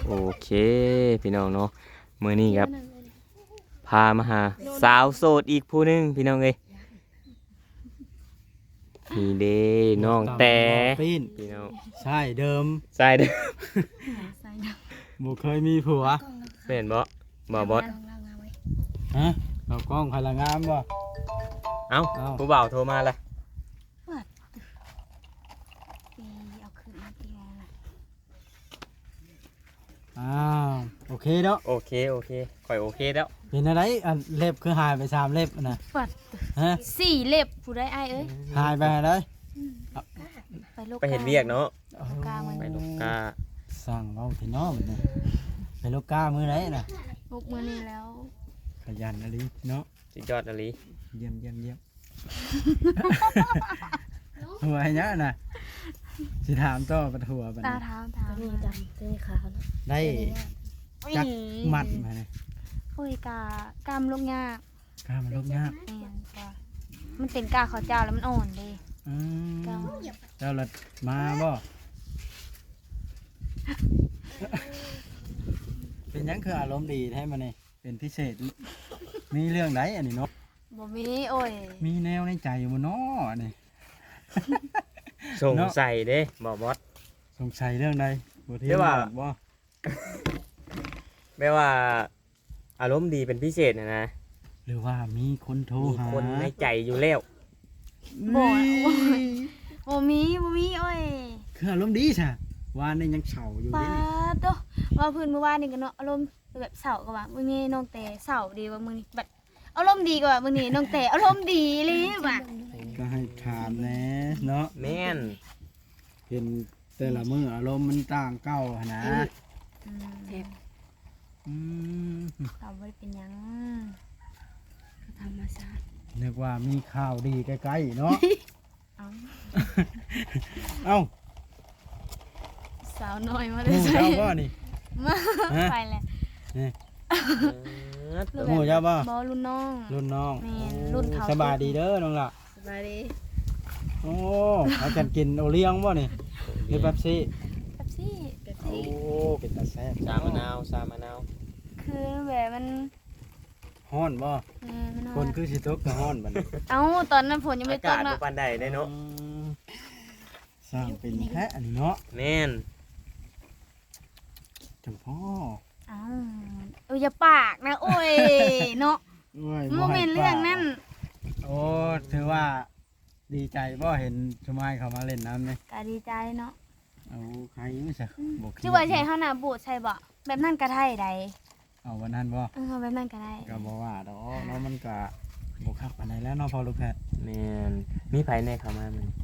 ໂອເຄ ພີ່ນ້ອງເນາະ ມື້ນີ້ກໍພາມາຫາສາວໂສດອີກຜູ້ໜຶ່ງ ພີ່ນ້ອງເອີຍ. ນີ້ເດ້ນ້ອງແຕ ພີ່ນ້ອງ ຊາຍເດີມ ຊາຍເດີມ ບໍ່ເຄີຍມີຜົວ ແມ່ນບໍ່ ບໍ່ບອດ? ຮະ ເອົາກ້ອງໃຜລະງາມບໍ່? ເອົ້າ ເອົ້າ ຜູ້ບ່າວໂທມາລະ. ອ້າວ ໂອເຄເນາະ ໂອເຄ ໂອເຄ ຂ້ອຍໂອເຄແລ້ວ. ເປັນຈັ່ງໃດ ອັນເລັບຄືຫາຍໄປສາມເລັບນະ? ປັດ ຮະ ສີ່ເລັບ ຜູ້ໃດອ້າຍເອີຍ? ຫາຍໄປໃດ? ໄປໂລກ ໄປເຮັດວຽກເນາະ ໂລກກາ ໄປໂລກກາ. ຊ່າງເວົ້າແທ້ເນາະບັດນີ້ ໄປໂລກກາມື້ໃດນະ? ອອກມື້ນີ້ແລ້ວ. ຂະຫຍັນອີ່ຫຼີເນາະ ສຸດຍອດອີ່ຫຼີ. ຢ້ຽມ ຢ້ຽມ ຢ້ຽມ. ຫົວໃຫ້ຫຍັງນະ? ຊິຖາມຕໍ່ບັດຫົວບັດນີ້. ຕາຖາມ ຖາມ ຕົວນີ້ດຳ ຕົວນີ້ຂາວເນາະ. ໄດ້ຈັກມັດມານີ້? ໂອ້ຍ ກະກາມລຸກຍາກ ກາມລຸກຍາກ. ແມ່ນ ກະມັນເປັນກາເຂົ້າເຈົ້າແລ້ວມັນອ່ອນເດ້. ອືມ ເຈົ້າລະມາບໍ່? ເປັນຫຍັງຄືອາລົມດີແທ້ມື້ນີ້? ເປັນພິເສດ ມີເລື່ອງໃດອັນນີ້ເນາະ? ບໍ່ມີ ໂອ້ຍ ມີແນວໃນໃຈຢູ່ບໍ່ເນາະອັນນີ້? ສົງໄສເດ້ ບໍ່ບອດ ສົງໄສເລື່ອງໃດ? ບໍ່ເທ ແບບວ່າ ບໍ່ ແບບວ່າອາລົມດີເປັນພິເສດຫັ້ນນະ ຫຼືວ່າມີຄົນໂທຫາ ມີຄົນໃນໃຈຢູ່ແລ້ວ? ບໍ່ ບໍ່ມີ ບໍ່ມີ ໂອ້ຍ ຄືອາລົມດີຊະ ວານນີ້ຍັງເສົ້າຢູ່ເດ້ນີ້. ປາດໂທ້ ວ່າພື້ນມື້ວານນີ້ກໍເນາະ ອາລົມ ແບບເສົ້າກໍວ່າ ມື້ນີ້ນ້ອງແຕເສົ້າເດ້ວ່າ ມື້ນີ້ບັດອາລົມດີກໍວ່າ ມື້ນີ້ນ້ອງແຕອາລົມດີອີ່ຫຼີວ່າ. ກໍໃຫ້ຖາມແດ່ເນາະ. ແມ່ນ ເຫັນແຕ່ລະມື້ອາລົມມັນຕ່າງເກົ່າຫັ້ນນະ. ອືມ ອືມ ແຊບ ອືມ ກໍບໍ່ໄດ້ເປັນຫຍັງ ກໍທຳມະຊາດ. ນຶກວ່າມີຂ່າວດີໃກ້ໆເນາະ. ເອົ້າ ເອົ້າ ສາວນ້ອຍມາແຕ່ໃສ? ໝູ່ເຈົ້າບໍ່ນີ້? ມາ ຮະ? ໄປແຫຼະ ນີ້ ເອີ ໝູ່ເຈົ້າບໍ່? ບໍ່ ລຸ້ນນ້ອງ ລຸ້ນນ້ອງ. ແມ່ນ ໂອ້ ລຸ້ນເຂົາ. ສະບາຍດີເດີນ້ອງຫຼ້າ. ສະບາຍດີ. ໂອ້ ພາກັນກິນໂອລ້ຽງບໍ່ນີ້? ໂອລ້ຽງ ຫຼືເປັບຊີ? ເປັບຊີ ເປັບຊີ. ໂອ້ ເປັນຕາແຊບ. ຊາມະນາວ ຊາມະນາວ. ຄືແບບມັນ ຮ້ອນບໍ່? ແມ່ນ ມັນຮ້ອນ. ຝົນຄືຊິຕົກກໍຮ້ອນບັດນີ້. ເອົ້າ ຕອນນັ້ນຝົນຍັງບໍ່ໄດ້ຕົກເນາະ. ອາກາດບໍ່ປານໃດເດ້ເນາະ. ອືມ ຊ່າງເປັນແທ້ອັນນີ້ເນາະ. ແມ່ນ ຈຳພໍ້. ເອົ້າ ເອີ ຢ່າປາກນະ ໂອ້ຍ ເນາະ. ໂອ້ຍ ບໍ່ແມ່ນເລື່ອງນັ້ນ. ໂອ້ ຖືວ່າ ດີໃຈບໍ່ ເຫັນຊຸມາຍເຂົ້າມາຫຼິ້ນນຳນີ້? ກະດີໃຈເນາະ. ໂອ້ ໃຄຢູ່ຊະ ອືມ ບໍ່ເຄີຍ. ຄືວ່າຊິໃຫ້ເຮົາໜ້າບູດໃສ່ບໍ່? ແບບນັ້ນກະໄດ້ໃດ. ເອົາແບບນັ້ນບໍ່? ເອີ ເອົາແບບນັ້ນກະໄດ້. ກະບໍ່ວ່າດອກເນາະ ມັນກະບໍ່ຄັກປານໃດແລ້ວເນາະ ພໍ່ລູກແພດ. ແມ່ນ. ມີໃຜແດ່ເຂົ້າມາມື້ນີ້?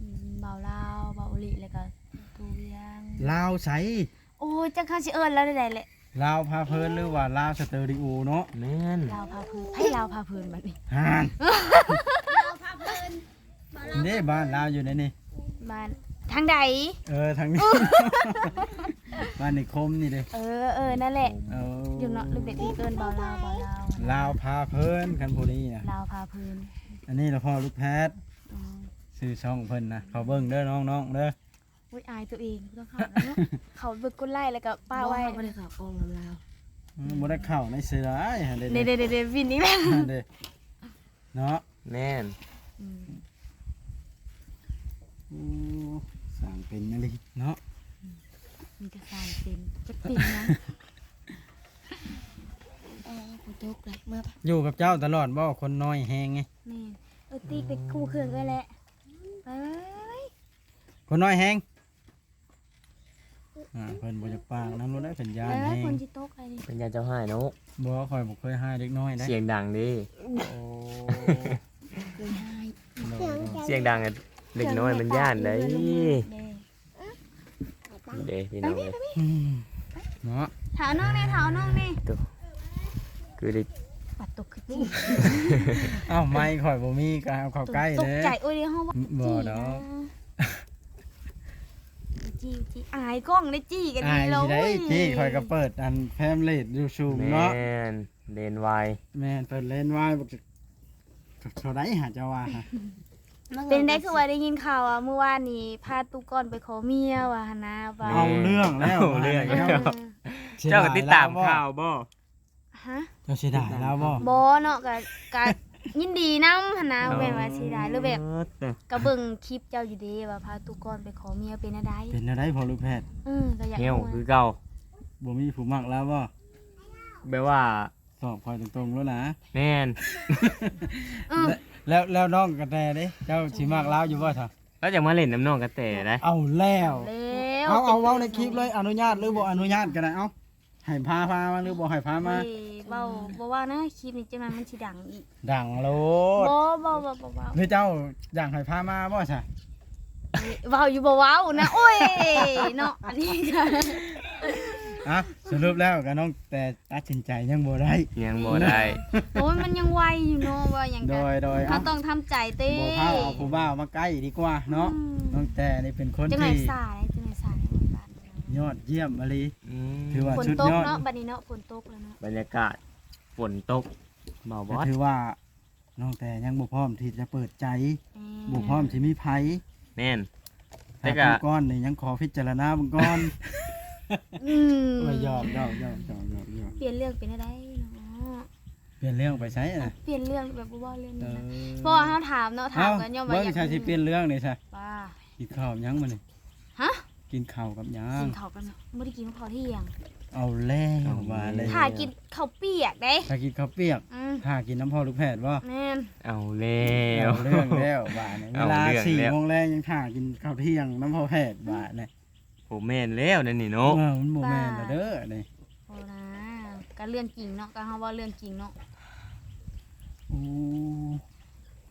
ອືມ ບ່າວລາວ ບ່າວໂອລິ ແລ້ວກະ ປູວຽງ. ລາວໃສ? ໂອ້ຍ ຈັກເຮົາຊິເອີ້ນລາວແນວໃດແຫຼະ. ລາວພາເພີນ ຫຼືວ່າລາວສະເຕີດິໂອເນາະ? ແມ່ນ ລາວພາເພີນ. ໃຜລາວພາເພີນບັດນີ້? ຫັ້ນ ລາວພາເພີນ. ເດ້ ບ້ານລາວຢູ່ໃນນີ້. ບ້ານທາງໃດ? ເອີ ທາງນີ້ ບ້ານນິຄົມນີ້ເດ້. ເອີ ເອີ ນັ້ນແຫຼະ. ເອີ ຢູ່ເນາະ ລູກເດັກເອີ້ນເວົ້າລາວ ເວົ້າລາວ. ລາວພາເພີນ ຄັນຜູ້ນີ້ນະ ລາວພາເພີນ. ອັນນີ້ລະພໍ່ລູກແພດ. ອືມ ຊື່ຊ່ອງເພິ່ນນະ ເຂົ້າເບິ່ງເດີນ້ອງໆເດີ. ໂອ້ຍ ອາຍຕົວເອງ ບໍ່ຕ້ອງເຂົ້ານຳເນາະ. ເຂົາເບິ່ງກົດໄລ້ແລ້ວກໍປະໄວ້. ບໍ່ ເຮົາບໍ່ໄດ້ເຂົ້າກ້ອງນຳລາວ. ອືມ ບໍ່ໄດ້ເຂົ້າໃນເສຍດາຍຫັ້ນເດ້. ເດ້ໆໆ ວິນອີກແລ້ວຫັ້ນເດ້ ເນາະ. ແມ່ນ. ອືມ ໂອ້ ສ້າງເປັນອີ່ຫຼີເນາະ. ອືມ ມີແຕ່ສ້າງເປັນ ຈັກເປັນຫຍັງ. ເອີ ຝົນຕົກແລ້ວ ເມືອ. ຢູ່ກັບເຈົ້າຕະຫຼອດບໍ່ ຄົນນ້ອຍແຮງນີ້? ແມ່ນ. ເອີ ຕິກໄປຄູ່ເຄື່ອງເອື້ອຍແຫຼະ. ໄປ ຄົນນ້ອຍແຮງ. ອ່າ ເພິ່ນບໍ່ຢາກປາກນຳໂລດໄດ໋ ເພິ່ນຢ້ານແຮງ. ເອີ ຝົນຊິຕົກໄດ໋ນີ້. ເພິ່ນຢ້ານເຈົ້າຮ້າຍເນາະ. ບໍ່ ຂ້ອຍບໍ່ເຄີຍຮ້າຍເດັກນ້ອຍໄດ໋. ສຽງດັງເດ້. ໂອ້ ເຄີຍຮ້າຍ. ໂດຍ ໂດຍ. ສຽງດັງ ເດັກນ້ອຍມັນຢ້ານໄດ໋. ເດ້ ພີ່ນ້ອງເອີຍ. ອືມ ເນາະ. ຖາມນ້ອງແດ່ ຖາມນ້ອງແດ່. ໂຕ ຄືໄດ້ ປັດຕົກຄືຈິງ. ເອົ້າ ໄມຂ້ອຍບໍ່ມີ ກໍເອົາເຂົ້າໃກ້ເດ້. ຕົກໃຈ. ໂອ້ຍ ເຮົາວ່າ ບໍ່ດອກ. ຈີ້ ຈີ້ ອາຍກ້ອງເດ້ ຈີ້ກັນ. ອາຍຊິໄດ້ ໂອ້ຍ ຈີ້ ຂ້ອຍກໍເປີດອັນແພມເລດຢູ່ສູງເນາະ. ແມ່ນ ເລນວາຍ. ແມ່ນ ເປີດເລນວາຍ. ເທົ່າໃດຫາ ເຈົ້າວ່າຫາ? ເປັນໄດ ຄືວ່າໄດ້ຍິນຂ່າວວ່າມື້ວານນີ້ພາຕຸກອນໄປຂໍເມຍວ່າຫັ້ນນະ ວ່າ ເອົາເລື່ອງແລ້ວ ເອົາເລື່ອງແລ້ວ ເອີ ເຈົ້າກໍຕິດຕາມຂ່າວບໍ່? ຮະ? ເຈົ້າເສຍດາຍລາວບໍ່? ບໍ່ເນາະ ກະ ກະຍິນດີນຳຫັ້ນນະ ເອີ ບໍ່ແມ່ນວ່າເສຍດາຍ ຫຼືແບບ ເອີ ກະເບິ່ງຄລິບເຈົ້າຢູ່ເດ້ ວ່າພາຕຸກອນໄປຂໍເມຍ ເປັນແນວໃດ? ເປັນແນວໃດພໍ່ລູກແພດ? ເອີ ກະຢາກຮູ້ຄືເກົ່າ ບໍ່ມີຜູ້ມັກລາວບໍ່? ແບບວ່າ ຕອບຂ້ອຍຕົງໆໂລດນະ. ແມ່ນ ເອີ ແລ້ວ ແລ້ວ ແລ້ວນ້ອງກະແຕເດ້ ເຈົ້າຊິມັກລາວຢູ່ບໍ່ຊະ? ລາວຢາກມາຫຼິ້ນນຳນ້ອງກະແຕໄດ໋. ເອົາແລ້ວ ເອົາ ເອົາ ເວົ້າໃນຄລິບເລີຍ ອະນຸຍາດຫຼືບໍ່ອະນຸຍາດກໍໄດ້ ເອົາ ໃຫ້ພາ ພາມາຫຼືບໍ່ໃຫ້ພາມາ? ໂອ້ຍ ເວົ້າ ບໍ່ເວົ້ານະ ຄລິບນີ້ ຈັ່ງນັ້ນມັນຊິດັງອີກ. ດັງໂລດ ບໍ່ ບໍ່ ບໍ່ ບໍ່ເວົ້າ. ຫຼືເຈົ້າຢາກໃຫ້ພາມາບໍ່ຊະ? ເວົ້າຢູ່ບໍ່ເວົ້ານະ ໂອ້ຍ ເນາະ ອັນນີ້ກະ ອ່ະ ສະຫຼຸບແລ້ວກະນ້ອງແຕ ຕັດສິນໃຈຍັງບໍ່ໄດ້ ຍັງບໍ່ໄດ້ ໂອ້ຍ ມັນຍັງໄວຢູ່ເນາະ ວ່າຫຍັງກະ ໂດຍ ໂດຍ ເຮົາ ເອົ້າ ຕ້ອງທຳໃຈເຕ້ ບໍ່ພາເອົາຜູ້ບ່າວມາໃກ້ດີກວ່າເນາະ. ອືມ ນ້ອງແຕນີ້ເປັນຄົນທີ່ ຈັກໜ້ອຍສາຍ ຈັກໜ້ອຍສາຍ ຍອດຢ້ຽມອີ່ຫຼີ. ອືມ ຖືວ່າສຸດຍອດ ຝົນຕົກເນາະ ບັດນີ້ເນາະ ຝົນຕົກແລ້ວເນາະ ບັນຍາກາດຝົນຕົກ ເວົ້າບໍ່ ຖືວ່າ ນ້ອງແຕຍັງບໍ່ພ້ອມທີ່ຈະເປີດໃຈ ແມ່ນ ບໍ່ພ້ອມຊິມີໃຜ. ແມ່ນ ຖ້າ ແຕ່ກະ ຜູ້ກ່ອນນີ້ຍັງຂໍພິຈາລະນາເບິ່ງກ່ອນ. ອືມ ໂອ້ຍ ຢອກໆໆໆໆ ປ່ຽນເລື່ອງເປັນແນວໃດເນາະ? ປ່ຽນເລື່ອງໄປໃສນະ? ປ່ຽນເລື່ອງແບບບໍ່ເວົ້າເລື່ອງນີ້ນະ ເອີ ເພາະວ່າເຮົາຖາມເນາະ ຖາມກັນຍ້ອນວ່າ ເບິ່ງ ຢາກ ຊະ ຊິປ່ຽນເລື່ອງນີ້ຊະ ວ່າ ກິນເຂົ້າຫຍັງມື້ນີ້? ຮະ? ກິນເຂົ້າກັບຫຍັງ? ກິນເຂົ້າກັບ ບໍ່ໄດ້ກິນເຂົ້າທ່ຽງ. ເອົາແລ້ວ ເອົາແລ້ວ ວ່າແລ້ວ ຖ້າກິນເຂົ້າປຽກເດ້ ຖ້າກິນເຂົ້າປຽກ ອືມ ຖ້າກິນນຳພໍ່ລູກແພດບໍ່? ແມ່ນ ເອົາແລ້ວ ເອົາເລື່ອງແລ້ວບາດນີ້ ເວລາສີ່ໂມງແລງຍັງຖ້າກິນເຂົ້າທ່ຽງນຳພໍ່ແພດບາດນີ້. ບໍ່ແມ່ນແລ້ວແນວນີ້ເນາະ ເອີ ມັນບໍ່ແມ່ນແລ້ວເດີນີ້. ໂອ້ນາ ກະເລື່ອງຈິງເນາະ ກະເຮົາເວົ້າເລື່ອງຈິງເນາະ. ໂອ້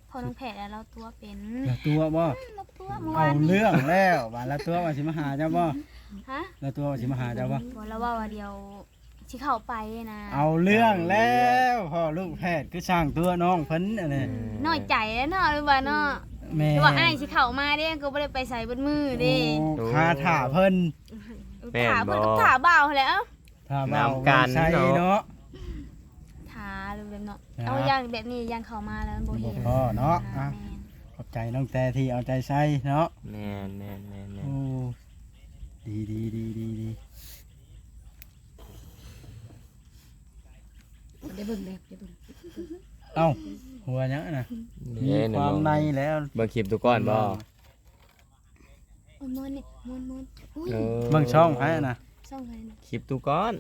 ພໍ່ນ້ອງແພດລາວຕົວະເປັນ ລາວຕົວະບໍ່? ອືມ ລາວຕົວະ ເອົາເລື່ອງແລ້ວ ບາດລາວຕົວະວ່າຊິມາຫາເຈົ້າບໍ່? ຮະ? ລາວຕົວະວ່າຊິມາຫາເຈົ້າບໍ່? ບໍ່ ລາວເວົ້າວ່າດຽວຊິເຂົ້າໄປນະ. ເອົາເລື່ອງແລ້ວ ພໍ່ລູກແພດຄືຊ່າງຕົວະນ້ອງເພິ່ນອັນນີ້ ນ້ອຍໃຈແລ້ວເນາະ ຫຼືວ່າເນາະ? ແມ່ນ ຫຼືວ່າອ້າຍຊິເຂົ້າມາເດ້ ກໍບໍ່ໄດ້ໄປໃສເບິດມື້ເດ້. ໂອ້ ຄາຖ້າເພິ່ນ ແມ່ນບໍ່? ຖ້າເພິ່ນກໍຖ້າບ່າວຫັ້ນແຫຼະ ຖ້າບ່າວນຳກັນເນາະ ເນາະ ຖ້າແບບເນາະ ເອົາຢ່າງແບບນີ້ ຢ່າງເຂົ້າມາແລ້ວມັນບໍ່ເຫັນ ບໍ່ພໍເນາະ. ອ່າ ອ່ະ ແມ່ນ ຂອບໃຈນ້ອງແຕທີ່ເອົາໃຈໃສ່ເນາະ. ແມ່ນໆໆໆ ໂອ້ ດີໆໆໆ ໄດ້ເບິ່ງແລ້ວ ໄດ້ເບິ່ງ. ເອົ້າ ຫົວຫຍັງນະ? ມີຄວາມໃນແລ້ວ ເບິ່ງຄລິບທຸກຄົນບໍ່? ໂອ້ຍ ມ່ວນນີ້ ມ່ວນໆ ອຸ້ຍ ເອີ ເບິ່ງຊ່ອງໃຜນະ? ຊ່ອງໃຜນະ? ຄລິບຕຸກອນ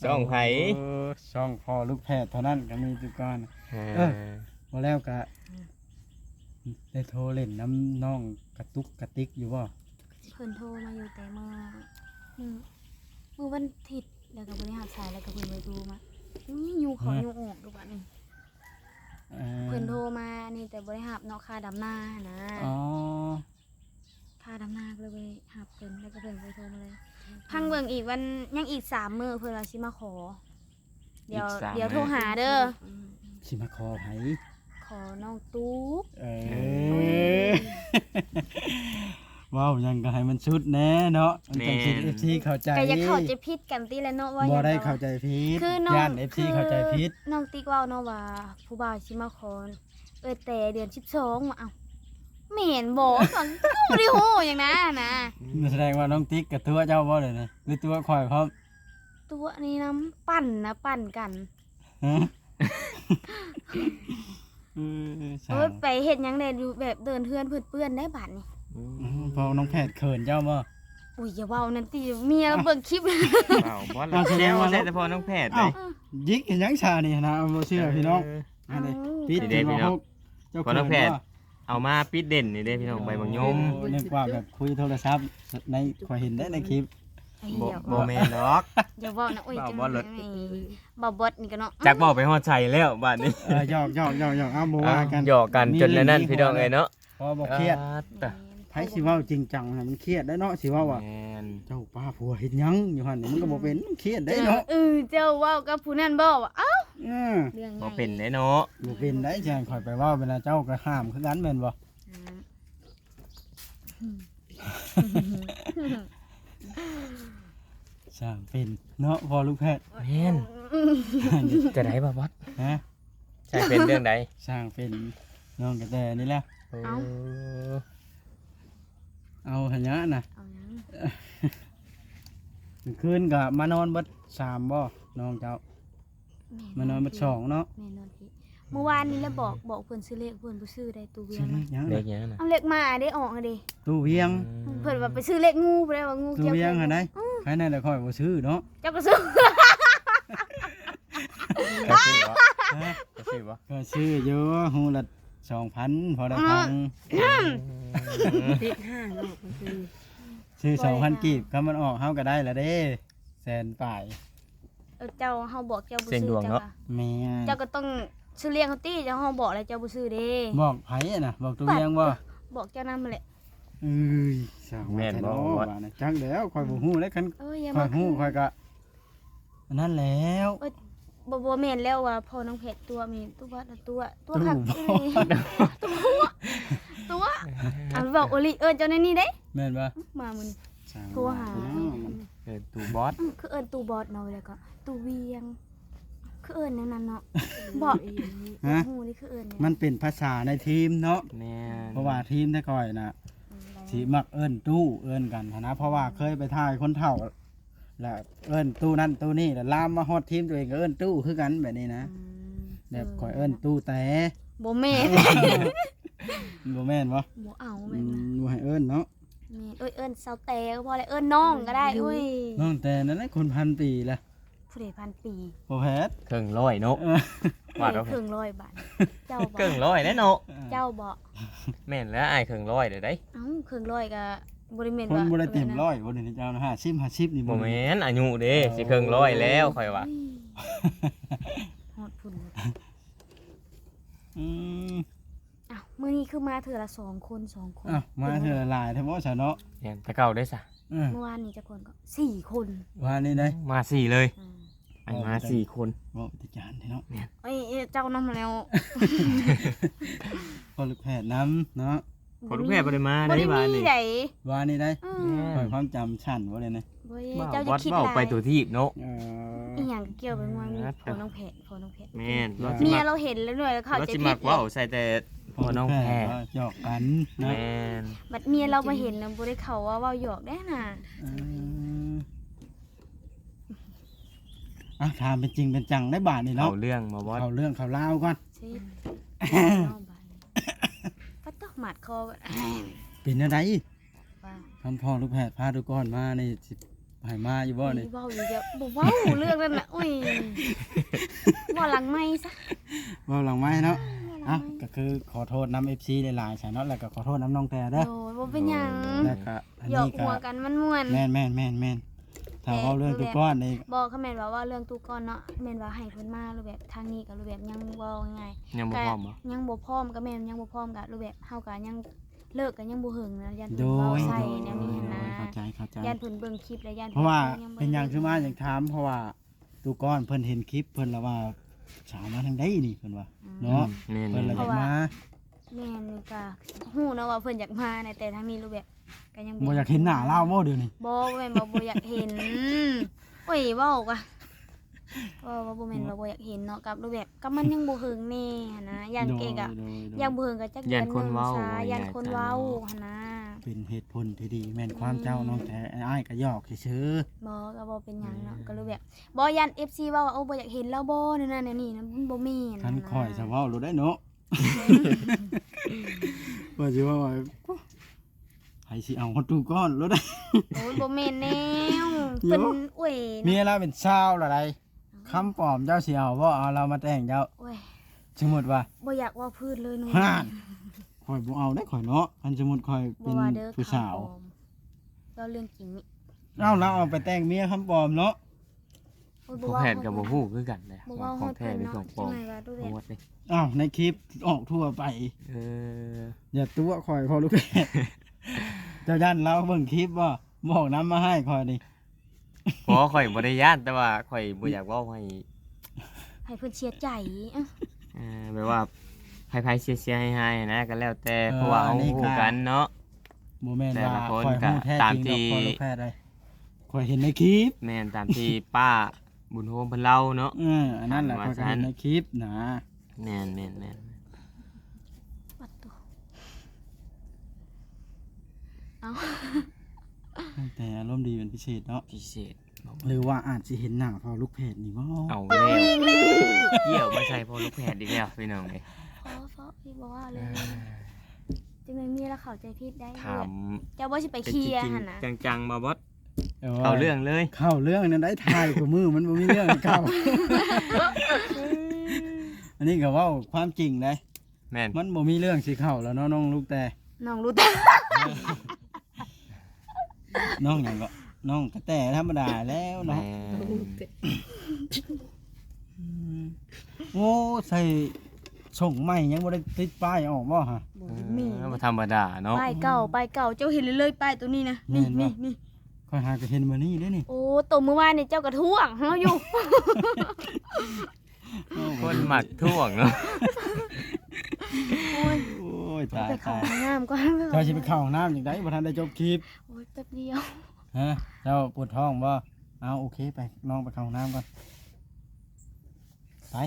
ຊ່ອງໃຜ? ເອີ ຊ່ອງພໍ່ລູກແພດເທົ່ານັ້ນກໍມີຕຸກອນ. ເອີ ເອີ ບໍ່ແລ້ວກໍ ອືມ ໄດ້ໂທຫຼິ້ນນຳນ້ອງກະຕຸກກະຕິກຢູ່ບໍ່? ເພິ່ນໂທມາຢູ່ແຕ່ມື້ ມື້ ມື້ວັນທິດ ແລ້ວກໍບໍ່ໄດ້ຮັບສາຍ ແລ້ວກໍເພິ່ນບໍ່ໄດ້ໂທມາ. ນີ້ ຍຸງເຂົ້າ ຍຸງອອກຢູ່ບາດນີ້. ເອີ ເພິ່ນໂທມານີ້ ແຕ່ບໍ່ໄດ້ຮັບເນາະ ຄ່າດຳນາຫັ້ນນະ. ອໍ ຄ່າດຳນາກໍເລີຍໄປຮັບເພິ່ນ ແລ້ວກໍເພິ່ນກໍໂທມາເລີຍ. ພັງເບິ່ງອີກ ວັນ ຍັງອີກສາມມື້ ເພິ່ນວ່າຊິມາຂໍ. ດຽວ ອີກສາມ ດຽວໂທຫາເດີ. ອືມ ຊິມາຂໍໃຜ? ຂໍນ້ອງຕຸກ. ເອີ ເອີ ເວົ້າຫຍັງກໍໃຫ້ມັນສຸດແດ່ເນາະ ມັນຈັ່ງຊິ ແມ່ນ ເອັຟຊີເຂົ້າໃຈ. ກໍຢ່າເຂົ້າໃຈຜິດກັນຕິແຫຼະເນາະ ວ່າ ບໍ່ໄດ້ເຂົ້າໃຈຜິດ ຄືນ້ອງ ຢ້ານເອັຟຊີເຂົ້າໃຈຜິດ. ນ້ອງຕິກເວົ້າເນາະວ່າ ຜູ້ບ່າວຊິມາຂໍ ເອີ ແຕ່ເດືອນສິບສອງວ່າ. ເອົ້າ ແມ່ນບໍ່? ກໍບໍ່ໄດ້ຮູ້ຫຍັງນະ ນະ. ສະແດງວ່ານ້ອງຕິກກະຕົວະເຈົ້າບໍ່ເລີຍນະ ຫຼືຕົວະຂ້ອຍພ້ອມ? ຕົວະນີ້ນຳ ປັ່ນນະ ປັ່ນກັນ. ຮະ? ເອີ ເອີ ໄປເຮັດຫຍັງແດ່ ຢູ່ແບບເດີນເຮືອນເພິ່ນເປື້ອນໄດ໋ບາດນີ້. ອືມ ອືມ ພໍ່ນ້ອງແພດເຂີນເຈົ້າບໍ່? ອຸ້ຍ ຢ່າເວົ້ານັ້ນຕິ ເມຍລາວເບິ່ງຄລິບ. ເວົ້າບໍ່ລະ ເອົາ ແຊວໃສ່ແຕ່ພໍ່ນ້ອງແພດ. ເອົ້າ ຍິກເຮັດຫຍັງຊະນີ້ນະ ບໍ່ເຊື່ອພີ່ນ້ອງ. ເອີ ອັນນີ້ ເອົ້າ ປິດ ເຈົ້າ ພໍ່ນ້ອງແພດ ເອົາມາປິດເດັ່ນນີ້ເດ້ພີ່ນ້ອງ ໃບບັກຍົມ. ໂອ້ ນຶກວ່າແບບຄຸຍໂທລະສັບ ໃນ ຂ້ອຍເຫັນໄດ້ໃນຄລິບ. ບໍ່ ບໍ່ແມ່ນດອກ ຢ່າເວົ້ານະ. ໂອ້ຍ ເວົ້າບໍ່ເລີດ ເວົ້າບໍ່ນີ້ກໍເນາະ ຈັກເວົ້າໄປຮອດໃສແລ້ວບາດນີ້. ເອີ ຫຍອກໆໆໆ ເອົາ ບໍ່ວ່າກັນ ຫຍອກກັນຈົນນັ້ນພີ່ນ້ອງເອີຍເນາະ. ພໍບໍ່ຄຽດ ແມ່ນ ໃຜຊິເວົ້າຈິງຈັງນະ ມັນຄຽດໄດ໋ເນາະ ຊິເວົ້າວ່າ ແມ່ນ ເຈົ້າປ້າຜົວເຮັດຫຍັງຢູ່ຫັ້ນ ມັນກໍບໍ່ເປັນ ມັນຄຽດໄດ໋ເນາະ. ເອີ ເຈົ້າເວົ້າກັບຜູ້ນັ້ນບໍ່ວ່າ ເອົ້າ ເອີ ເລື່ອງໃຫຍ່ ບໍ່ເປັນໄດ໋ເນາະ ບໍ່ເປັນໄດ໋. ຊິໃຫ້ຂ້ອຍໄປເວົ້າເວລາເຈົ້າກໍຫ້າມຄືກັນແມ່ນບໍ່? ອືມ ຊ່າງເປັນເນາະ ພໍ່ລູກແພດ. ແມ່ນ ຈະໄດ້ບໍ່ບອດ? ຮະ? ຊ່າງເປັນເລື່ອງໃດ? ຊ່າງເປັນນ້ອງກະແຕນີ້ແຫຼະ. ເອົາ ເອົາຫັ້ນຫຍັງນະ ເອົາຫຍັງ? ກາງຄືນກໍມານອນເບິດສາມບໍ່ນ້ອງເຈົ້າ? ແມ່ນ ມານອນເບິດສອງເນາະ. ແມ່ນນອນພີ້ ມື້ວານນີ້ລະບອກ ບອກເພິ່ນຊື້ເລກ ເພິ່ນບໍ່ຊື້ໄດ້ ຕູ້ວຽງ ຊື້ເລກຫຍັງນະ? ເອົາເລກມາເດ້ອອກເດ້ ຕູ້ວຽງ. ອືມ ເພິ່ນວ່າໄປຊື້ເລກງູພຸ້ນ ວ່າງູກ່ຽວແຂນ ຕູ້ວຽງຫັ້ນໃດ. ອືມ ໃຜແນ່ແຫຼະ ຂ້ອຍບໍ່ຊື້ເນາະ. ເຈົ້າກໍຊື້ ເຈົ້າຊື້ບໍ່? ຮະ? ເຈົ້າຊື້ບໍ່? ຂ້ອຍຊື້ຢູ່ ຮູ້ລະສອງພັນ ພໍໄດ້ຟັງ. ອືມ ຕິດຫ້າງອອກກໍຄື ຊື້ສອງພັນກີບ ຄັນມັນອອກເຮົາກໍໄດ້ລະເດ້ ແສນປາຍ. ເອີ ເຈົ້າ ເຮົາບອກເຈົ້າບໍ່ຊື້ ສ່ຽງດວງເນາະ ເຈົ້າກໍ ແມ່ນ ເຈົ້າກໍຕ້ອງຊື້ລ້ຽງເຮົາຕິ ເຈົ້າ ເຮົາບອກແລ້ວເຈົ້າບໍ່ຊື້ເດ້. ບອກໃຜນະ? ບອກຕູ້ວຽງບໍ່? ບອກເຈົ້ານຳຫັ້ນແຫຼະ. ເອີຍ ຊ່າງວ່າແທ້ເນາະ ວ່ານະ ຈັກແລ້ວ ຂ້ອຍບໍ່ຮູ້ເດ້ ຄັນຂ້ອຍຮູ້ຂ້ອຍກໍ ອັນນັ້ນແລ້ວ. ເອີຍ ບໍ່ ບໍ່ແມ່ນແລ້ວວ່າພໍ່ນ້ອງແພດຕົວະ ແມ່ນຕົວະ ຕົວະ ຕົວະຄັກອີ່ຫຼີ ຕົວະ ຕົວະ. ເອົາ ເວົ້າອີ່ຫຼີ ເອີ້ນເຈົ້າແນວນີ້ເດ້. ແມ່ນບໍ່? ມາມື້ນີ້ ໂທຫາ ເອີ້ນຕູ້ບອດ. ອືມ ຄືເອີ້ນຕູ້ບອດເນາະ ແລ້ວກໍຕູ້ວຽງ ຄືເອີ້ນແນວນັ້ນເນາະ. ບໍ່ ຮະ? ຮູ້ນີ້ຄືເອີ້ນ ມັນເປັນພາສາໃນທີມເນາະ. ແມ່ນ ເພາະວ່າທີມແຕ່ຂ້ອຍນະ ອືມ ຊິມັກເອີ້ນຕູ້ ເອີ້ນກັນຫັ້ນນະ ເພາະວ່າເຄີຍໄປຖ່າຍຄົນເຖົ້າ ລະເອີ້ນຕູ້ນັ້ນຕູ້ນີ້ ລະລາມມາຮອດທີມຕົວເອງກໍເອີ້ນຕູ້ຄືກັນແບບນີ້ນະ. ອືມ ແບບຂ້ອຍເອີ້ນຕູ້ແຕ່ ບໍ່ແມ່ນ ບໍ່ແມ່ນບໍ່? ບໍ່ເອົາແບບນັ້ນ ອືມ ບໍ່ໃຫ້ເອີ້ນເນາະ. ແມ່ນ ໂອ້ຍ ເອີ້ນສາວແຕ່ກໍພໍແລ້ວ ເອີ້ນນ້ອງກໍໄດ້. ໂອ້ຍ ນ້ອງແຕ່ນັ້ນແຫຼະ ຄົນພັນປີລະ. ຜູ້ໃດພັນປີ? ພໍ່ແພດ ເຄິ່ງຮ້ອຍເນາະ. ເອີ ວ່າດອກ ເຄິ່ງຮ້ອຍບາດ ເຈົ້າບໍ່? ເຄິ່ງຮ້ອຍແຫຼະເນາະ. ເຈົ້າບໍ່? ແມ່ນແລ້ວ ອ້າຍເຄິ່ງຮ້ອຍເດ້. ເອົ້າ ເຄິ່ງຮ້ອຍກໍບໍ່ໄດ້ແມ່ນ ຄົນບໍ່ໄດ້ເຕັມຮ້ອຍບໍ່ ດຽວນີ້ເຈົ້ານະ ຫ້າສິບ ຫ້າສິບນີ້ບໍ່? ບໍ່ແມ່ນອາຍຸເດ້ ຊິເຄິ່ງຮ້ອຍແລ້ວຂ້ອຍວ່າ. ໂອ້ຍ ຮອດພຸ້ນ. ອືມ ອ້າວ ມື້ນີ້ຄືມາເທື່ອລະສອງຄົນ ສອງຄົນ. ອ້າວ ມາເທື່ອລະຫຼາຍແທ້ບໍ່ຊະເນາະ? ແມ່ນ ແຕ່ເກົ່າເດ້ຊະ. ເອີ ມື້ວານນີ້ຈັກຄົນກໍ ສີ່ຄົນ. ວານນີ້ໄດ໋ ມາສີ່ເລີຍ. ອືມ ອັນມາສີ່ຄົນ ເວົ້າໄປແຕ່ຈານເນາະ. ແມ່ນ ເອີຍ ເຈົ້ານຳແລ້ວ ພໍ່ລູກແພດນຳເນາະ. ພໍ່ລູກແພດບໍ່ໄດ້ມາໃດ໋ ວານນີ້ໄດ໋ ວານນີ້ໄດ໋. ເອີ ຂ້ອຍຄວາມຈຳສັ້ນບໍ່ໄດ້ນະ. ບໍ່ ເຈົ້າຈະຄິດຫຼາຍ ເວົ້າໄປຕົວທີບເນາະ. ເອີ ອີ່ຫຍັງກໍກ່ຽວໄປໝົດ ພໍ່ນ້ອງແພດ ພໍ່ນ້ອງແພດ. ແມ່ນ ເມຍລາວເຫັນແລ້ວໜ່ວຍ ລາວເຂົ້າໃຈຜິດ. ວ່າຊິມັກເວົ້າໃສ່ແຕ່ພໍ່ນ້ອງແພດ ເວົ້າຫຍອກກັນເນາະ. ແມ່ນ ບັດເມຍລາວມາເຫັນນະ ບໍ່ໄດ້ເຂົ້າວ່າເວົ້າຫຍອກເດ້ນະ. ເອີ ອ່ະ ຖາມເປັນຈິງເປັນຈັງໄດ້ບາດນີ້ເນາະ. ເຂົ້າເລື່ອງມາບໍ່? ເຂົ້າເລື່ອງເຂົ້າລາວກ່ອນ. ເຊັດ ເອົາບາດນີ້ ປະຕົກໝາດຄໍ. ເປັນແນວໃດ? ວ່າ ຄັນພໍ່ລູກແພດພາທຸກຄົນມານີ້ ຊິໃຫ້ມາຢູ່ບໍ່ນີ້? ເວົ້າຢູ່ເດ ບໍ່ເວົ້າເລື່ອງນັ້ນນະ. ໂອ້ຍ ເວົ້າຫຼັງໄມຊະ ເວົ້າຫຼັງໄມເນາະ. ເອີ ເອົ້າ ກໍຄືຂໍໂທດນຳເອັຟຊີຫຼາຍໆຊະເນາະ ແລ້ວກໍຂໍໂທດນຳນ້ອງແຕເດີ. ໂດຍ ບໍ່ເປັນຫຍັງ ແລ້ວກໍອັນນີ້ກໍ ຫຍອກຫົວກັນມັນມ່ວນ. ແມ່ນໆໆໆ ຖ້າເວົ້າເລື່ອງຕູ້ກ້ອນນີ້ ບໍ່ ຄັນແມ່ນວ່າເວົ້າເລື່ອງຕູ້ກ້ອນເນາະ ແມ່ນວ່າໃຫ້ເພິ່ນມາ ຫຼືແບບທາງນີ້ກໍ ຫຼືແບບຍັງເວົ້າງ່າຍໆ ຍັງບໍ່ພ້ອມບໍ່? ຍັງບໍ່ພ້ອມ ກໍແມ່ນຍັງບໍ່ພ້ອມ ກໍ ຫຼືແບບເຮົາກໍຍັງ ເລີກກໍຍັງບໍ່ເຖິງນະ ຢ້ານເພິ່ນເວົ້າໃສ່ແນວນີ້ຫັ້ນນະ. ໂດຍ ໂດຍ ເຂົ້າໃຈ ເຂົ້າໃຈ. ຢ້ານເພິ່ນເບິ່ງຄລິບແລ້ວ ຢ້ານ ເພາະວ່າເປັນຫຍັງຄືມາຢາກຖາມ ເພາະວ່າຕູກ້ອນເພິ່ນເຫັນຄລິບ ເພິ່ນລະວ່າ ສາວມາທາງໃດນີ້ ເພິ່ນວ່າ ອືມ ເນາະ. ແມ່ນ ເພິ່ນລະຢາກມາ ແມ່ນ ນີ້ກະຮູ້ເນາະວ່າເພິ່ນຢາກມານະ ແຕ່ທາງນີ້ ຫຼືແບບ ກໍຍັງບໍ່ຢາກເຫັນໜ້າລາວບໍ່ດຽວນີ້? ບໍ່ ບໍ່ແມ່ນວ່າບໍ່ຢາກເຫັນ ໂອ້ຍ ເວົ້າກະ ເວົ້າວ່າບໍ່ແມ່ນວ່າບໍ່ຢາກເຫັນເນາະ ກັບຮູບແບບ ກັບມັນຍັງບໍ່ເຖິງແດ່ຫັ້ນນະ ຢ້ານເອກະ ໂດຍ ໂດຍ ໂດຍ ຢ້ານບໍ່ເຖິງກໍຈັກ ຢ້ານຄົນເວົ້າ ຢ້ານຄົນເວົ້າ ຫັ້ນນະ ເປັນເຫດຜົນທີ່ດີ ແມ່ນຄວາມເຈົ້າ ອືມ ນ້ອງແທ້ ອ້າຍກໍຫຍອກຊື່ໆ. ບໍ່ ກໍບໍ່ເປັນຫຍັງເນາະ ອືມ ກໍເລີຍແບບ ບໍ່ ຢ້ານເອັຟຊີເວົ້າວ່າ ໂອ້ ບໍ່ຢາກເຫັນລາວບໍ່ ແນວນັ້ນແນວນີ້ນະ ມັນບໍ່ແມ່ນ ຄັນ ຫັ້ນນະ ຂ້ອຍສະເວົ້າໂລດໄດ໋ເນາະ ວ່າຊິເວົ້າ ໃຜຊິເອົາຮອດຕູ້ກ້ອນໂລດໄດ໋ ໂອ້ຍ ບໍ່ແມ່ນແນວ ເພິ່ນ ໂອ້ຍ ເມຍລາວເປັນຊາວລະໄດ໋ ຄຳປອມເຈົ້າຊິເອົາບໍ່ ເອົາລາວມາແຕ່ງເຈົ້າ ໂອ້ຍ ສົມມຸດວ່າ ບໍ່ຢາກເວົ້າພື້ນເລີຍ ຂ້ອຍບໍ່ເອົາເດ້ຂ້ອຍເນາະ ຄັນສົມມຸດຂ້ອຍເປັນຜູ້ສາວ ເວົ້າເລື່ອງຈິງນີ້ ເອົ້າ ລາວເອົາໄປແຕ່ງເມຍຄຳປອມເນາະ ໂອ້ຍ ບໍ່ເວົ້າ ພໍ່ແພດກໍບໍ່ຮູ້ຄືກັນແຫຼະ ບໍ່ເວົ້າ ຂອງແທ້ ຮອດເພິ່ນເນາະ ຂອງປອມ ຈັກໜ່ອຍວ່າດູແບບ ງວດນີ້ ອ້າວ ໃນຄລິບອອກທົ່ວໄປ ເອີ ຢ່າຕົວະຂ້ອຍ ພໍ່ລູກແພດ ເຈົ້າຢ້ານລາວເບິ່ງຄລິບບໍ່ ບອກນຳມາໃຫ້ຂ້ອຍນີ້ ບໍ່ ຂ້ອຍບໍ່ໄດ້ຢ້ານ ແຕ່ວ່າຂ້ອຍບໍ່ຢາກເວົ້າໃຫ້ ໃຫ້ເພິ່ນເສຍໃຈ ເອີ ແບບວ່າໃຜໆເສຍໆ ຫາຍໆ ນະ ກໍແລ້ວແຕ່ ເອີ ເພາະວ່າເຮົາຮູ້ກັນເນາະ ບໍ່ແມ່ນວ່າຂ້ອຍຮູ້ແທ້ຈິງດອກ ພໍ່ລູກແພດເອີຍ ຂ້ອຍເຫັນໃນຄລິບ ແມ່ນ ຕາມທີ່ປ້າບຸນໂຮມເພິ່ນເລົ່າເນາະ ເອີ ອັນນັ້ນແຫຼະ ຂ້ອຍກໍເຫັນໃນຄລິບນະ ແມ່ນໆໆ ປັດໂຕ ເອົ້າ ແຕ່ອາລົມດີເປັນພິເສດເນາະ ພິເສດ ຫຼືວ່າອາດຊິເຫັນໜ້າພໍ່ລູກແພດນີ້ບໍ່? ເອົາແລ້ວ ກ່ຽວມາໃສ່ພໍ່ລູກແພດອີກແລ້ວພີ່ນ້ອງເອີຍ ພໍ ພໍ ພີ່ບໍ່ວ່າເລີຍ ຈັ່ງແມ່ນເມຍລາວເຂົ້າໃຈຜິດໄດ໋ ຖາມ ເຈົ້າບໍ່ຊິໄປເຄຍຫັ້ນນະ ຈັ່ງໆ ມາບອດ ເອີ ເຂົ້າເລື່ອງເລີຍ ເຂົ້າເລື່ອງນັ້ນໄດ໋ ຖ່າຍຄູ່ມື້ມັນບໍ່ມີເລື່ອງໃຫ້ເຂົ້າ ອັນນີ້ກໍເວົ້າຄວາມຈິງໄດ໋ ແມ່ນ ມັນບໍ່ມີເລື່ອງຊິເຂົ້າແລ້ວເນາະ ນ້ອງລູກແຕ່ ນ້ອງລູກແຕ່ ນ້ອງຫຍັງເກາະ ນ້ອງກະແຕທຳມະດາແລ້ວເນາະ ແມ່ນ ອືມ ໂອ້ ໃສ່ສົ້ງໃໝ່ຍັງບໍ່ໄດ້ຕິດປ້າຍອອກບໍ່ຫະ? ບໍ່ໄດ້ມີ ເອີ ບໍ່ທຳມະດາເນາະ ປ້າຍເກົ່າ ປ້າຍເກົ່າ ເຈົ້າເຫັນເລີຍ ປ້າຍໂຕນີ້ນະ ນີ້ ນີ້ ນີ້ ຂ້ອຍຫາກໍເຫັນມື້ນີ້ເດ້ນີ້ ໂອ້ ໂຕມື້ວານນີ້ເຈົ້າກໍທ້ວງເຮົາຢູ່ ຄົນມັກທ້ວງເນາະ ໂອ້ຍ ໂອ້ຍ ຕາຍ ໄປເຂົ້າຫ້ອງນ້ຳກ່ອນ ເຈົ້າຊິໄປເຂົ້າຫ້ອງນ້ຳຈັ່ງໃດ ບໍ່ທັນໄດ້ຈົບຄລິບ ໂອ້ຍ ແປັບດຽວ ຮະ ເຈົ້າປວດທ້ອງບໍ່? ເອົາ ໂອເຄ ໄປ ນ້ອງໄປເຂົ້າຫ້ອງນ້ຳກ່ອນ ໄປ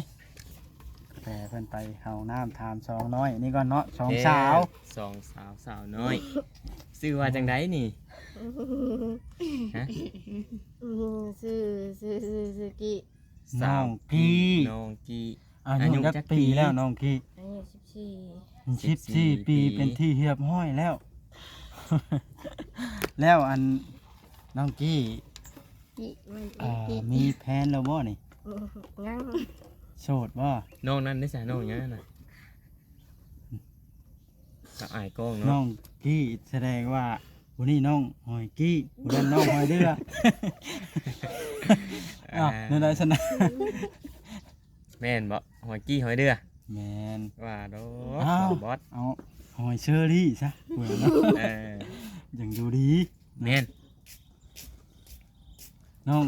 ແຕ່ເພິ່ນໄປເຂົ້າຫ້ອງນ້ຳ ຖາມສອງນ້ອຍນີ້ກ່ອນເນາະ ສອງສາວ ສອງສາວ ສາວນ້ອຍ ຊື່ວ່າຈັ່ງໃດນີ້? ຮະ? ຊື່ ຊື່ ຊື່ ຊື່ກີ້ ນ້ອງກີ້ ນ້ອງກີ້ ອາຍຸຈັກປີແລ້ວນ້ອງກີ້? ອາຍຸສິບສີ່ ສິບສີ່ປີ ເປັນທີ່ຮຽບຮ້ອຍແລ້ວ ແລ້ວອັນ ນ້ອງກີ້ ກີ້ ມີແຟນແລ້ວບໍ່ນີ້? ຍັງ ໂສດບໍ່? ນ້ອງນັ້ນເດ້ຊະ ນ້ອງຫຍັງນະ? ສະອາຍກ້ອງເນາະ ນ້ອງກີ້ ສະແດງວ່າຜູ້ນີ້ນ້ອງຫອຍກີ້ ຜູ້ນັ້ນນ້ອງຫອຍເດື່ອ ອ້າວ ແນວໃດຊັ້ນນະ? ແມ່ນບໍ່? ຫອຍກີ້ຫອຍເດື່ອ ແມ່ນ ວ່າດອກ ເອົາ ເອົາຫອຍເຊີຣີຊະ ເອີ ຍັງດູດີ ແມ່ນ ນ້ອງ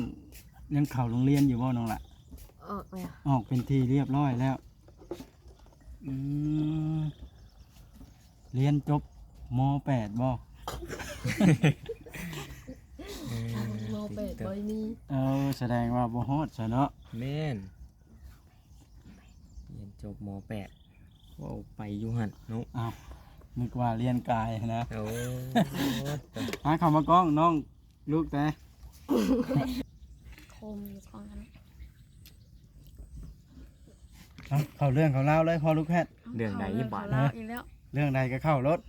ຍັງເຂົ້າໂຮງຮຽນຢູ່ບໍ່ນ້ອງລະ? ອອກແລ້ວ ອອກເປັນທີ່ຮຽບຮ້ອຍແລ້ວ ອືມ ຮຽນຈົບ ມ.ແປດ ບໍ່? ມ.ແປດ ບໍ່ມີ ເອີ ສະແດງວ່າບໍ່ຮອດຊະເນາະ ແມ່ນ ຮຽນຈົບ ມ.ແປດ ເວົ້າໄປຢູ່ຫັ້ນເນາະ ອ້າວ ນຶກວ່າຮຽນກາຍຫັ້ນນະ ໂອ້ ມາເຂົ້າມາກ້ອງນ້ອງ ລູກແຕ່ ໂຄມຢູ່ກ້ອງຫັ້ນ ເອົາ ເຂົ້າເລື່ອງເຂົ້າລາວເລີຍພໍ່ລູກແພດ ເລື່ອງໃດອີກບາດ ເຂົ້າເລື່ອງເຂົ້າລາວອີກແລ້ວ ເລື່ອງໃດກໍເຂົ້າໂລດ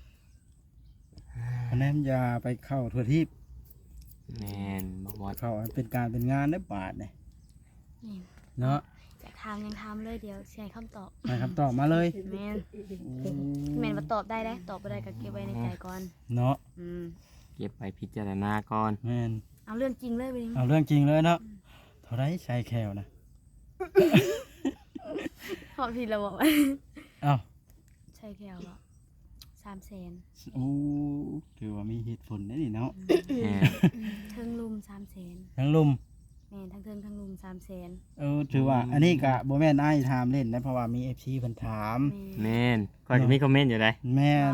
ຄະແນນຢ່າໄປເຂົ້າທົ່ວທີບ ແມ່ນບໍ່ບອດ ເຂົ້າໃຫ້ເປັນການເປັນງານເດີບາດນີ້ ແມ່ນ ເນາະ ຢາກຖາມຫຍັງຖາມເລີຍ ດຽວຊິໃຫ້ຄຳຕອບ ໃຫ້ຄຳຕອບມາເລີຍ ແມ່ນ ໂອ້ ແມ່ນວ່າຕອບໄດ້ເດ້ ຕອບບໍ່ໄດ້ກໍເກັບໄວ້ໃນໃຈກ່ອນ ເນາະ ອືມ ເກັບໄວ້ພິຈາລະນາກ່ອນ ແມ່ນ ເອົາເລື່ອງຈິງເລີຍບາດນີ້ ເອົາເລື່ອງຈິງເລີຍເນາະ ອືມ ເທົ່າໃດໃສ່ແຂ້ວນະ? ຮອດພີ້ລະບໍ່? ເອົ້າ ໃສ່ແຂ້ວບໍ່? ສາມແສນ ໂອ້ ຖືວ່າມີເຫດຜົນເດ້ນີ້ເນາະ ອືມ ແມ່ນ ເທິງລຸ່ມສາມແສນ ເທິງລຸ່ມ ແມ່ນ ທັງເທິງທັງລຸ່ມສາມແສນ ເອີ ຖືວ່າ ອືມ ອັນນີ້ກະບໍ່ແມ່ນອ້າຍຖາມຫຼິ້ນນະ ເພາະວ່າມີເອັຟຊີເພິ່ນຖາມ ແມ່ນ ຂ້ອຍກໍມີຄອມເມັນຢູ່ໃດ ແມ່ນ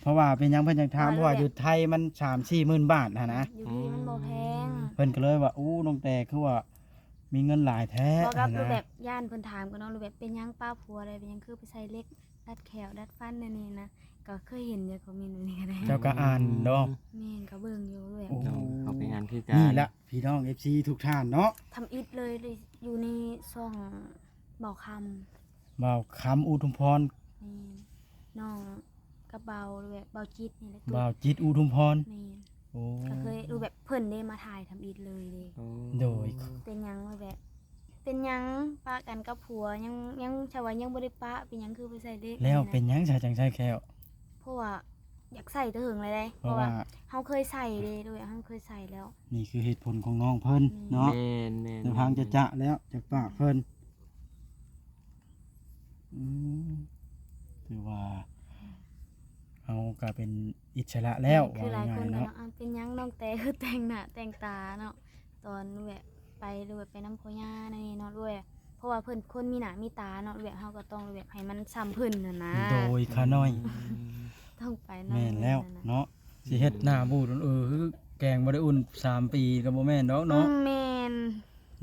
ເພາະວ່າເປັນຫຍັງເພິ່ນຈັ່ງຖາມ ເພາະວ່າຢູ່ໄທມັນສາມສີ່ໝື່ນບາດຫັ້ນນະ ຢູ່ພີ້ມັນບໍ່ແພງ ເພິ່ນກໍເລີຍວ່າ ໂອ້ ນ້ອງແຕ່ຄືວ່າມີເງິນຫຼາຍແທ້ ບໍ່ກັບ ຫັ້ນນະ ແບບຢ້ານເພິ່ນຖາມກັນເນາະ ຫຼືແບບເປັນຫຍັງປະຜົວໄດ້ ເປັນຫຍັງຄືໄປໃສ່ເຫຼັກດັດແຂ້ວດັດຟັນແນວນີ້ນະ ກໍເຄີຍເຫັນຢູ່ຄອມເມັນແບບນີ້ກໍໄດ້ ເຈົ້າກໍອ່ານເນາະ ແມ່ນ ກໍເບິ່ງຢູ່ແບບ ໂອ້ ເຂົ້າໄປອ່ານຄືກັນ ນີ້ລະພີ່ນ້ອງເອັຟຊີທຸກທ່ານເນາະ ທຳອິດເລີຍ ຢູ່ໃນຊ່ອງບ່າວຄຳ ບ່າວຄຳ ອຸທຸມພອນ ແມ່ນ ນ້ອງກັບບ່າວແບບບ່າວຈິດນີ້ແຫຼະ ບ່າວຈິດ ອຸທຸມພອນ ແມ່ນ ໂອ້ ກໍເຄີຍ ແບບເພິ່ນເດ້ມາຖ່າຍທຳອິດເລີຍເດ້ ໂດຍ ເປັນຫຍັງແບບ ເປັນຫຍັງປະກັນກັບຜົວ ຍັງ ຍັງ ຊະວ່າຍັງບໍ່ໄດ້ປະ ເປັນຫຍັງຄືໄປໃສ່ເຫຼັກ ແລ້ວເປັນຫຍັງຊະຈັ່ງໃສ່ແຂ້ວ ເພາະວ່າຢາກໃສ່ແຕ່ເຫິງແລ້ວເດ້ ເພາະວ່າ ເພາະວ່າເຮົາເຄີຍໃສ່ເດ້ ໂດຍເຮົາເຄີຍໃສ່ແລ້ວ ນີ້ຄືເຫດຜົນຂອງນ້ອງເພິ່ນເນາະ ແມ່ນ ແມ່ນ ແມ່ນ ທາງຈະຈະແລ້ວຈາກປາກເພິ່ນ ອືມ ຖືວ່າເຮົາກໍເປັນອິດສະຫຼະແລ້ວ ແມ່ນ ຄືຫຼາຍຄົນກໍເນາະ ເປັນຫຍັງນ້ອງແຕ່ຄືແຕ່ງໜ້າແຕ່ງຕາເນາະ ຕອນແບບໄປ ຫຼືແບບໄປນຳພໍ່ຍ່າແນວນີ້ເນາະ ແບບ ເພາະວ່າເພິ່ນຄົນມີໜ້າມີຕາເນາະ ແບບເຮົາກໍຕ້ອງແບບໃຫ້ມັນຊ່ຳເພິ່ນຫັ້ນນະ ໂດຍຂ້ານ້ອຍ ອືມ ຕ້ອງໄປນຳ ແມ່ນແລ້ວເນາະ ຊິເຮັດໜ້າບູດ ເອີ ຄືແກງບໍ່ໄດ້ອຸ່ນສາມປີກໍບໍ່ແມ່ນດອກເນາະ ອືມ ແມ່ນ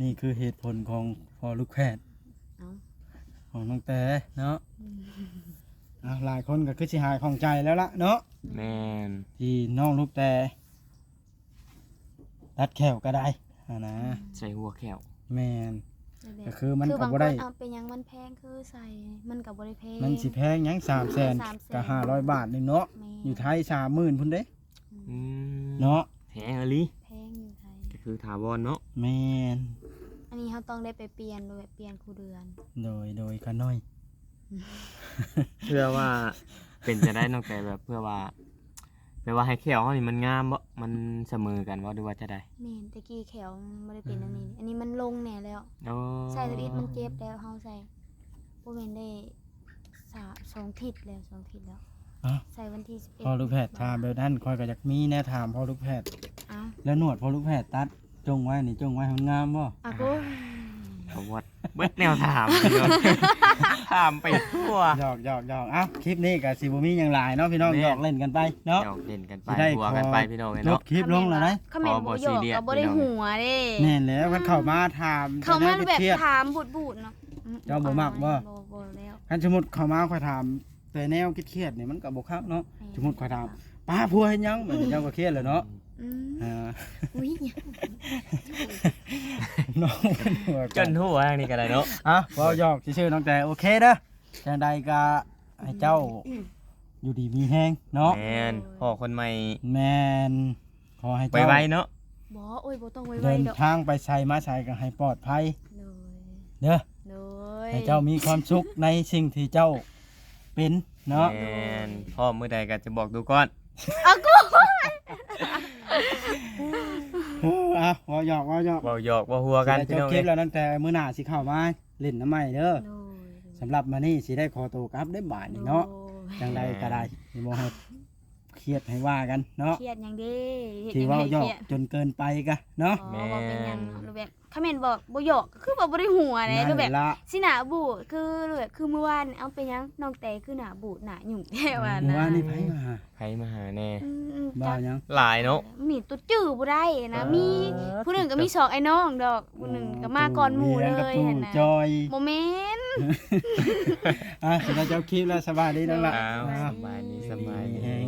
ນີ້ຄືເຫດຜົນຂອງພໍ່ລູກແພດ ເອົ້າ ຂອງນ້ອງແຕ່ເນາະ ອືມ ອ່າ ຫຼາຍຄົນກໍຄືຊິຫາຍຂ້ອງໃຈແລ້ວລະເນາະ ແມ່ນ ທີ່ນ້ອງລູກແຕ່ຕັດແຂ້ວກໍໄດ້ຫັ້ນນະ ໃສ່ຫົວແຂ້ວ ແມ່ນ ແມ່ນ ກໍຄືມັນກໍບໍ່ໄດ້ ຄືບາງຄົນ ເອົາ ເປັນຫຍັງມັນແພງ ຄືໃສ່ ມັນກໍບໍ່ໄດ້ແພງ ມັນຊິແພງຫຍັງ ສາມແສນ ສາມແສນ ກໍຫ້າຮ້ອຍບາດໜຶ່ງເນາະ ແມ່ນ ຢູ່ໄທສາມໝື່ນພຸ້ນເດ້ ອືມ ເນາະ ແພງອີ່ຫຼີ ແພງຢູ່ໄທ ກໍຄືຖາວອນເນາະ ແມ່ນ ອັນນີ້ເຮົາຕ້ອງໄດ້ໄປປ່ຽນ ແບບປ່ຽນຄູ່ເດືອນ ໂດຍ ໂດຍ ຂ້ານ້ອຍ ເພື່ອວ່າ ເປັນຈັ່ງໃດນ້ອງແຕ່ ແບບເພື່ອວ່າ ແບບວ່າໃຫ້ແຂ້ວເຮົານີ້ມັນງາມບໍ່ ມັນສະເໝີກັນບໍ່ ຫຼືວ່າຈັ່ງໃດ ແມ່ນ ແຕ່ກີ້ແຂ້ວມັນບໍ່ໄດ້ເປັນອັນນີ້ ອືມ ອັນນີ້ມັນລົງແດ່ແລ້ວ ໂອ້ ໃສ່ທຳອິດມັນເຈັບແລ້ວ ເຮົາໃສ່ ບໍ່ແມ່ນໄດ້ສາມ ສອງທິດແລ້ວ ສອງທິດແລ້ວ ເອົ້າ ໃສ່ວັນທີສິບເອັດ ພໍ່ລູກແພດຖາມແບບນັ້ນ ຂ້ອຍກໍຢາກມີແນວຖາມພໍ່ລູກແພດ ເອົ້າ ແລ້ວໜວດພໍ່ລູກແພດຕັດຈົ່ງໄວ້ນີ້ ຈົ່ງໄວ້ໃຫ້ມັນງາມບໍ່? ອາໂກ ປະຫວັດເບິດແນວຖາມ ຖາມໄປທົ່ວ ຫຍອກໆໆ ເອົ້າ ຄລິບນີ້ກໍຊິບໍ່ມີຫຍັງຫຼາຍເນາະພີ່ນ້ອງ ແມ່ນ ຫຍອກເລ່ນກັນໄປເນາະ ຫຍອກເລ່ນກັນໄປ ຊິໄດ້ ຫົວກັນໄປ ຂໍ ພີ່ນ້ອງເນາະ ຈົບຄລິບລົງແລ້ວນະ ຄອມເມັນບໍ່ຊີຣຽສ ຄຳວ່າບໍ່ຢອກກໍບໍ່ໄດ້ຫົວເດ້ ແມ່ນແລ້ວ ຄັນເຂົ້າມາຖາມ ເຂົ້າມາແບບຖາມບູດໆເນາະ ເຈົ້າບໍ່ມັກບໍ່? ບໍ່ ບໍ່ແລ້ວ ຄັນສົມມຸດເຂົ້າມາຂ້ອຍຖາມ ແຕ່ແນວຄຽດໆນີ້ມັນກໍບໍ່ຄັກເນາະ ແມ່ນ ສົມມຸດຂ້ອຍຖາມ ປ້າ ຜົວເຮັດຫຍັງ? ແບບນີ້ເຈົ້າກໍຄຽດແລ້ວເນາະ ອືມ ອ່າ ອຸ້ຍ ນ້ອງ ຈົນຫົວນີ້ກໍໄດ້ເນາະ ອ່ະ ເວົ້າຫຍອກຊື່ໆ ນ້ອງແຕ່ ໂອເຄເດີ ຈັ່ງໃດກໍໃຫ້ເຈົ້າ ອືມ ຢູ່ດີມີແຮງເນາະ ແມ່ນ ພໍ້ຄົນໃໝ່ ແມ່ນ ຂໍໃຫ້ເຈົ້າໄວໆເນາະ ບໍ່ ໂອ້ຍ ບໍ່ຕ້ອງໄວໆດອກ ເດີນທາງໄປໃສມາໃສກໍໃຫ້ປອດໄພ ໂດຍ ເດີ ໂດຍ ໃຫ້ເຈົ້າມີຄວາມສຸກໃນສິ່ງທີ່ເຈົ້າເປັນເນາະ ແມ່ນ ພ້ອມມື້ໃດກໍຈະບອກດູກ່ອນ ເອົາ ກູ ເອີ ເວົ້າຫຍອກ ເວົ້າຫຍອກ ເວົ້າຫຍອກເວົ້າຫົວກັນ ຊິໄດ້ຈົບຄລິບແລ້ວ ພີ່ນ້ອງເອີຍ ຕັ້ງແຕ່ມື້ໜ້າຊິເຂົ້າມາຫຼິ້ນນຳໃໝ່ເດີ ໂດຍ ສຳລັບມື້ນີ້ຊິໄດ້ຂໍໂຕກັບເດີ ບາດນີ້ເນາະ ໂດຍ ຈັ່ງໃດກໍໄດ້ ຊິບໍ່ໃຫ້ ຄຽດໃຫ້ວ່າກັນເນາະ ຄຽດຫຍັງເດ້ ທີ່ເວົ້າຫຍອກຈົນເກີນໄປກະເນາະ ອໍ ແມ່ນ ເວົ້າເປັນຫຍັງເນາະ ຫຼືແບບ ຄັນແມ່ນບອກບໍ່ຫຍອກກໍຄືວ່າບໍ່ໄດ້ຫົວເດ້ ນັ້ນແຫຼະ ຫຼືແບບ ຊິໜ້າບູດ ຄື ຫຼືແບບ ຄືມື້ວານ ເອົາ ເປັນຫຍັງນ້ອງແຕ່ຄືໜ້າບູດໜ້າຫຍຸ້ງແທ້ວ່າ ມື້ວານນີ້ ນະ ໃຜມາຫາ ໃຜມາຫາແດ່ ອືມ ເວົ້າຫຍັງ ຫຼາຍເນາະ ມີໂຕຈື່ບໍ່ໄດ້ນະ ເອີ ມີຜູ້ໜຶ່ງກໍມີສອງອ້າຍນ້ອງດອກ ຜູ້ໜຶ່ງກໍມາກ່ອນໝູ່ເລີຍຫັ້ນນະ ໂອ້ ຕູ້ວຽງກັບຕູ້ຈ່ອຍ ບໍ່ແມ່ນ ອ່ະ ຊິໄດ້ຈົບຄລິບແລ້ວ ສະບາຍດີນ້ອງລະ ອ້າວ ສະບາຍດີ ສະບາຍດີ ດີມີແຮງ